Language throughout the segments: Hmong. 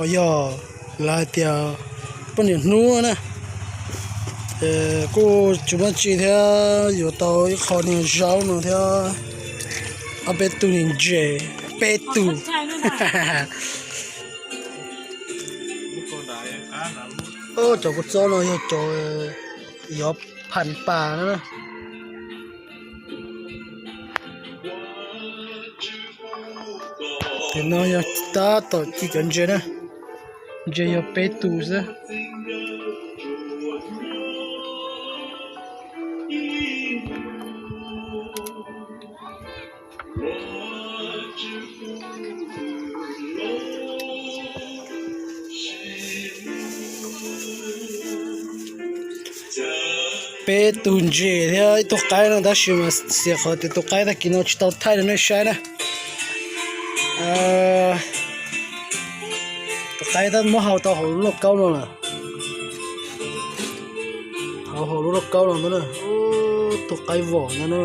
Yog lawv hais tias poj niam hnub na, kuj tsis muaj tsi thiab, yuav tau ib qho niag zaub no thiab ob peb tug niag ntses, peb tug. Cov kua txob no yog cov yov phas pas na. Ces no yog tab tom ci cov ntses na, ntses yog peb tus xwb. Peb tug ntses thiab ib tug qaib no tab sis mas xiam qhov tias tus qaib tag kis no tsis tau thaij rau nej saib na. Tus qaib tab muab hau tau hauv lub lauj kaub no lawm. Hau hauv lub lauj kaub no ntag na. Tus qaib vom ntag na.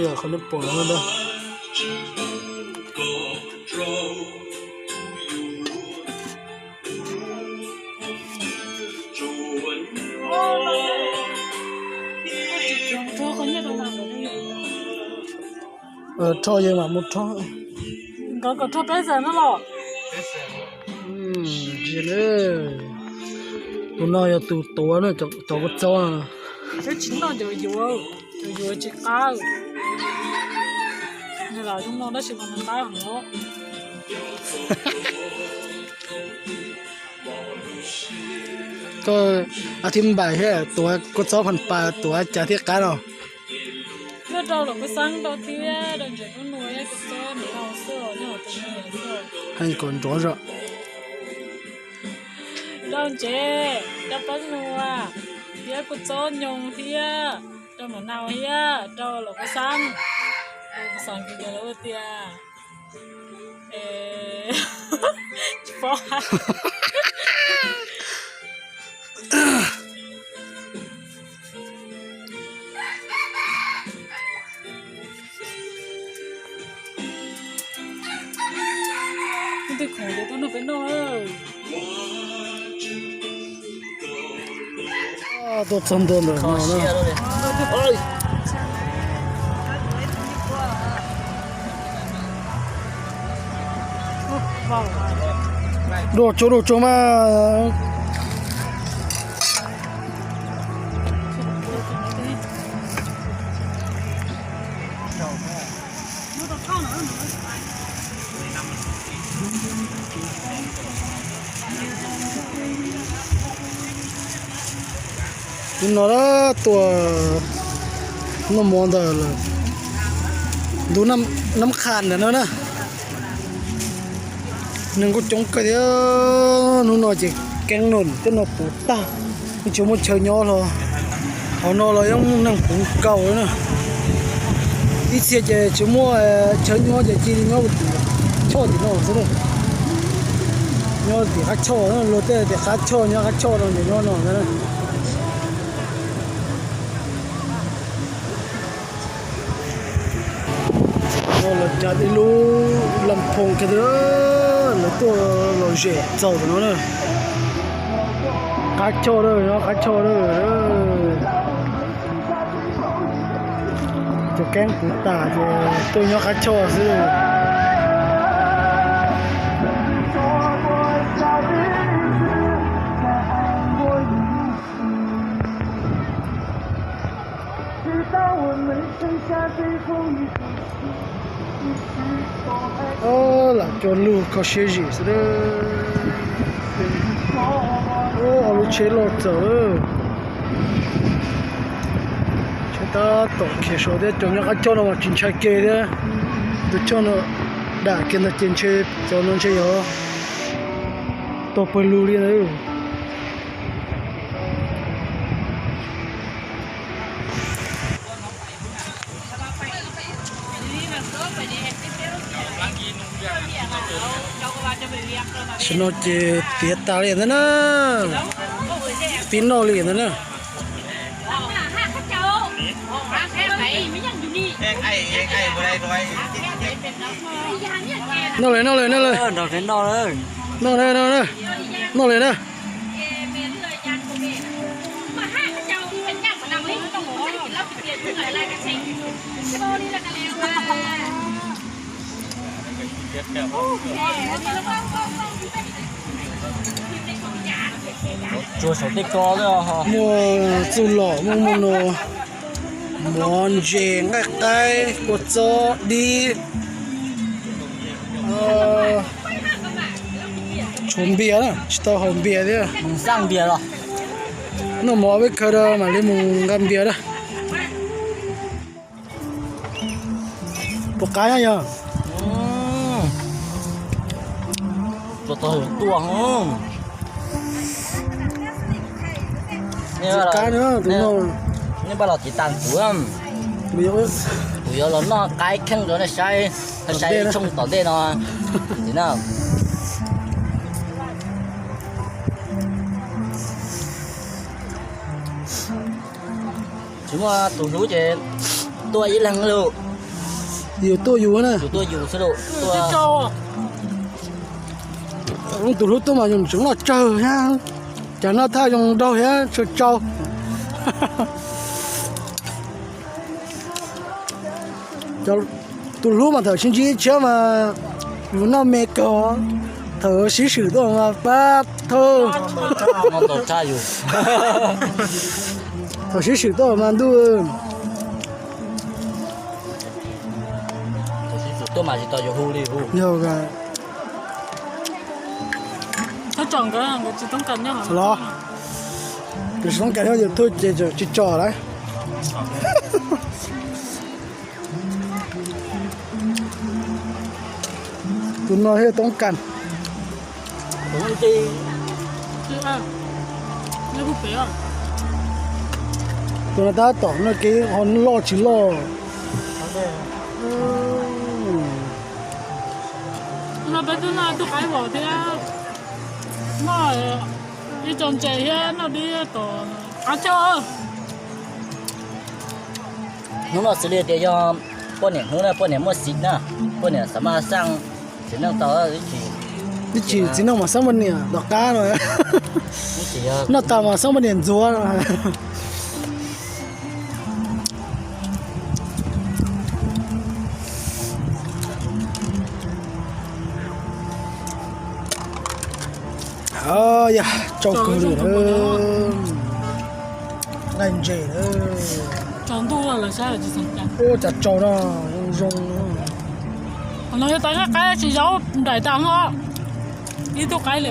Yog qhov nej pom no ntag. Rho yeej mam mus rho. Nkawd kom rho peb xees no los. Tus no yog tus tuav na, cov kua txob no. Peb tsis noj cov yuav, cov yuav tsis qab. Nws lam zoo no tab sis mas nws qab heev os. Koj a thib npaim thiab tuav kua txob phas pas tuav cas thiaj qab no? Nyob rau los kua xeeb rau thiab rau ntses nub nua ib kua txob nws nau xwb os, nyob hauv tus nws xwb. Hais kom nrov zog. Rau ntses, rau pob nua, thiab kua txob nyoos thiab, rau maum nau thiab, rau los kua xeeb. Los kua xeeb ces lawv ua tias, tsis paub. Leej twg khoom ces tuaj nrog peb noj. Tuaj txog ntua ntawm no na. Dua tsaug dua tsaug mas. Hnub no tuaj noj mov ntawm lawm, ntu Nab Qha ntawm no na. Neeg kuj coob kawg thiab, hnub no ces keeb no tej no puv tag, yeej tsis muaj chaw nyob los. Hauv no los yeej muaj neeg puv nkaus na. Ib txhia ces tsis muaj chaw nyob ces cia li nyob tim choj tim no xwb. Nyob tim qab choj, luag tej tias qab choj, nyob qab choj no ces nyob no ntag. No lawv cab ib lub lam phoo kiag, lawv tuaj lom zem txaus no na. Qab choj, nyob qab choj. Cov keeb puv tas ces tuaj nyob qab choj xwb. Lam coj lug kho siab zim xwb. Ob lub tsheb loj txawm lawm. Tsheb tab tom khiav saud thiab, cov nyob qab choj no mas tsis ntshai kiag thiab. Tus choj no dam kiag ntag ces ntshe cov no ntshe yuav tuag pawg lug li ntawd. Tam sim no ces tiav tas li ntawd na. Pib noj li ntawd na. Noj li, noj li, noj li. Noj li, noj li. Noj li na. Tsuag saum tej ko. Muaj txuj lom, muaj muaj no, mov, ntses, nqaij qaib, kua txob, dib, tshuav npias na, tsis tau haus npias thiab. Noj mov peb khaws rau mam li mus nqa npias na. Puas qab nyob yog? Tuaj tau tuaj. Qab no, tus no. Nej npaj los tiv tas kuv, kuv yuav los noj qaib kheej rau nej saib, saib tshooj tom ntej no. Tsis muaj tus hlub ces tuaj ib leeg lauj. Yus tuaj yus na. Yus tuaj yus xwb lauj. Tus hlub tuaj mas yus tseem noj tsawg thiab, cas noj thaj zoo nraug thiab tsau tsau. Tus hlub mas thaum sib ntsib tshiab mas yus noj me kawg, thaum sib swm tuaj mas pab thawj. Thaum sib swm tuaj mas ntuj. Yog, los, tsis toob kas nyob YouTube ces tsis tso lawm. Tus no thiaj toob kas. Tus no tab tom noj kev ho loj tsis loj. No peb twb noj ib tug qaib vos thiab, noj ib co ntses thiab noj dib tom qab choj. Hnub no xws li tias yog poj niam hnub na, poj niam muaj xiv na, poj niam xav mas xaj txiv neej tau. Ib chim txiv neej mas xab poj niam tom qab no, noj tas mas xab poj niam ntxuav. Yog tsau kawg li, nqaij ntses. Ua cas tsau no zoo zoo. Qhov no yog tau nqaij qaib tsis zaub nraim tas no. Ib tug qaib li,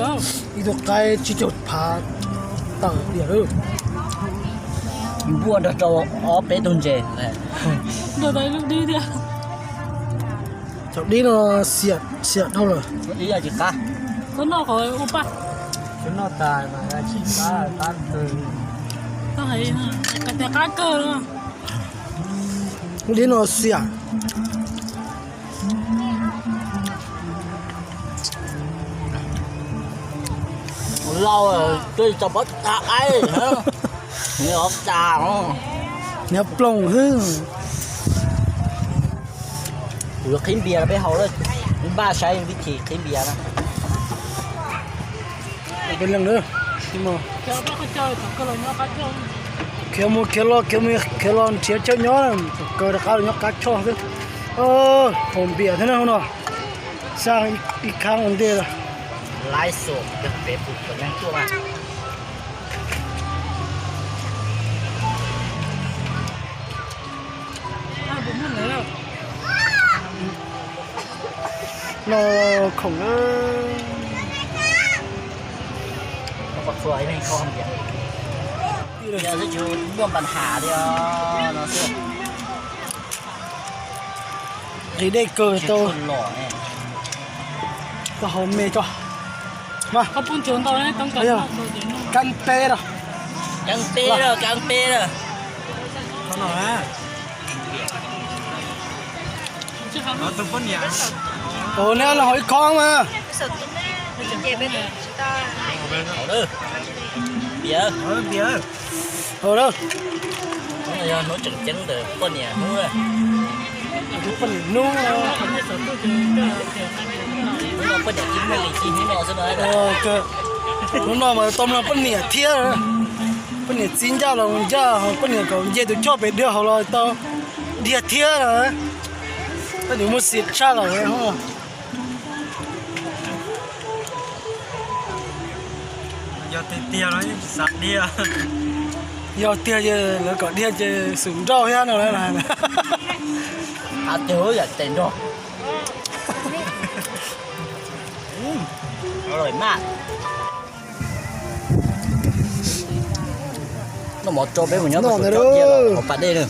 ib tug qaib tsib caug phav tawm diam lawm. Npuaj nrog rau ob peb tug ntses. Nrog rau ib lub dib thiab. Cov dib no xiam, xiam dhau lawm. Dib tsis qab. Koj noj qhov ua paj. Koj noj tas mas tsis qab, qab kawg. Koj hais tias qab kawg. Lub dib no xiam. Lau, twb tso pob tag qaib, niag ov tas, niag ploog xwb. Kuv yuav qhib npias rau peb haus lawm, npaj saib vib thim qhib npias na. Peb leeg na, khiav mus khiav los, khiav mus khiav los nrhiav chaw nyob, thaum kawg rov qab los nyob qab choj xwb. Haus npias thiab na no, saj ib khab ua ntej lawm. Noj khoom na. Muaj npa has li no xwb. Nqhis dej kawg tau. Tau haus me tso. Mas, kab peb no, kab peb no. Ua neb los haus ib khob mas. Haus lawm. Hnub no yog hnub tseem ceeb ntawm poj niam hnub. Poj niam hnub. Hnub no mas tau mloog poj niam thiab. Poj niam txiv ncaj los ncaj, poj niam kom nce tus choj pem dhia hauv los tau dhia thiab. Poj niam muaj xiv tshaj lawm. Yog tiag tiag no xav dhia. Yog tiag ces lawv kom dhia ces xum nrauj thiab no lawm. Qab tiag yam tes nrog. Noj mov rau peb mus nyob hauv pas dej na.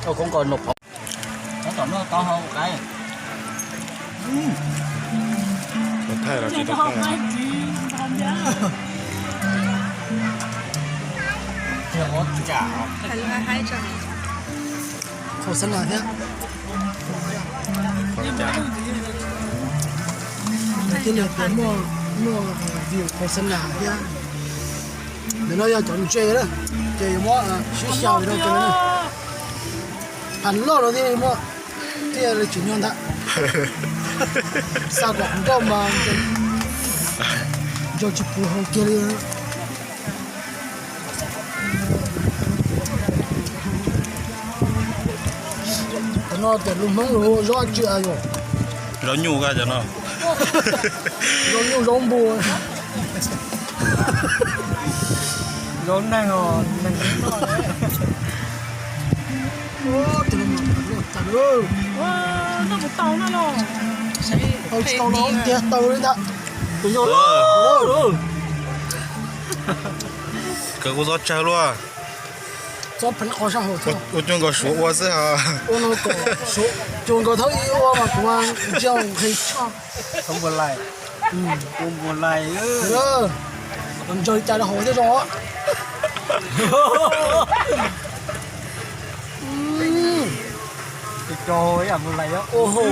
Ua koob ko noj phom. Tab tom noj taub hau qaib. Thaij los tsis tau thaij. Khaus xab nas thiab. Thiab li tias muaj, muaj view khaus xab nas thiab. Ntawm no yog cov ntses na, ces yuav muab sib xyaw rau cov no. Pham loj los thiaj muaj, thiaj li tsis nyuag ntag. Xa kom nrauj mas ntsaws tsis pus hau kiag li. Cov no ces lus Hmoob lus hu zaub dab tsi yom? Zaub nyuj ko cov no. Zaub nyuj zaub npua. Zaub neeg os, neeg. Tau tsis tau los tiag tau li ntag. Tus yau loj. Kawg kuj txob tsawg luaj. Txob pheev qhov sab hauv thiab. Ua cuag nkaus Suav ua xwb ha. Ua no kom Suav, cuag nkaus thaum ub ua mas kuv ntsia nqhis tshaj. Txhob npua lais. Ua npua lais. Ntsaws li cas los haus thiab zoo os. Ua ho,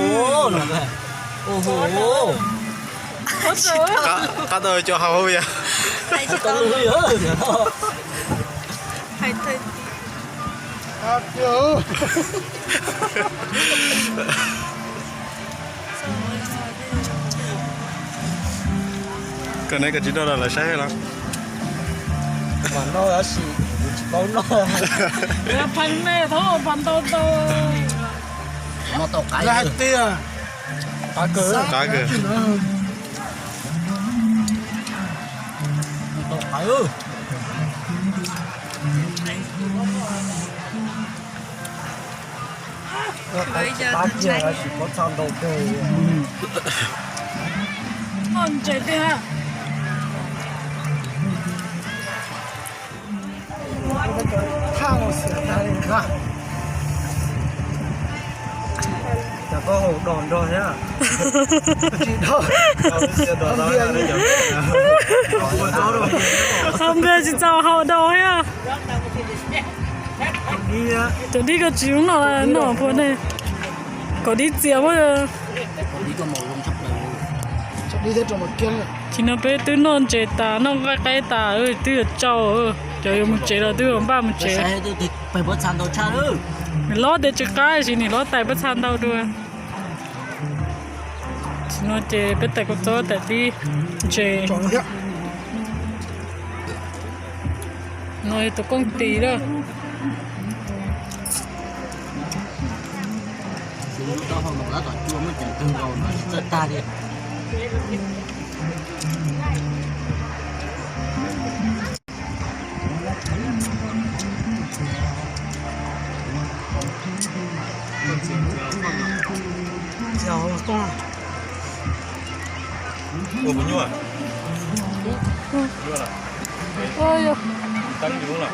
ua ho. Qab tau cov haus yog. Koj neb koj tsis noj los lawv saib los. Mas noj tab sis tsis paub noj. Phaj me thoob phaj ntau ntau. Noj tau qaib tiag. Qaib kawg. Qaib kawg. Noj tau qaib. Qab kiag tab sis pob txha ntau kawg. Ntses tiag. Thaj no xiam tag li. Cas koj haus dos nrog thiab? Tsis dos. Haus npias tsis txaus haus dos thiab. Cov dib koj tsis noj, noj puas ne? Kom dib txias mas. Tsis no peb twb noj ntses tas noj nqaij qaib tas twb yuav tsau, cov yuav mus tsev los twb yuav npaj mus tsev. Nws lob tias tsis qab sis nws lob tais pob txha ntau dua. Tsis no ces peb tais kua txob tais dib ntses. No yog tus kooj tis lawm. Ua puas nyuaj? Nyuaj lawm. Teeb nyuj lawm.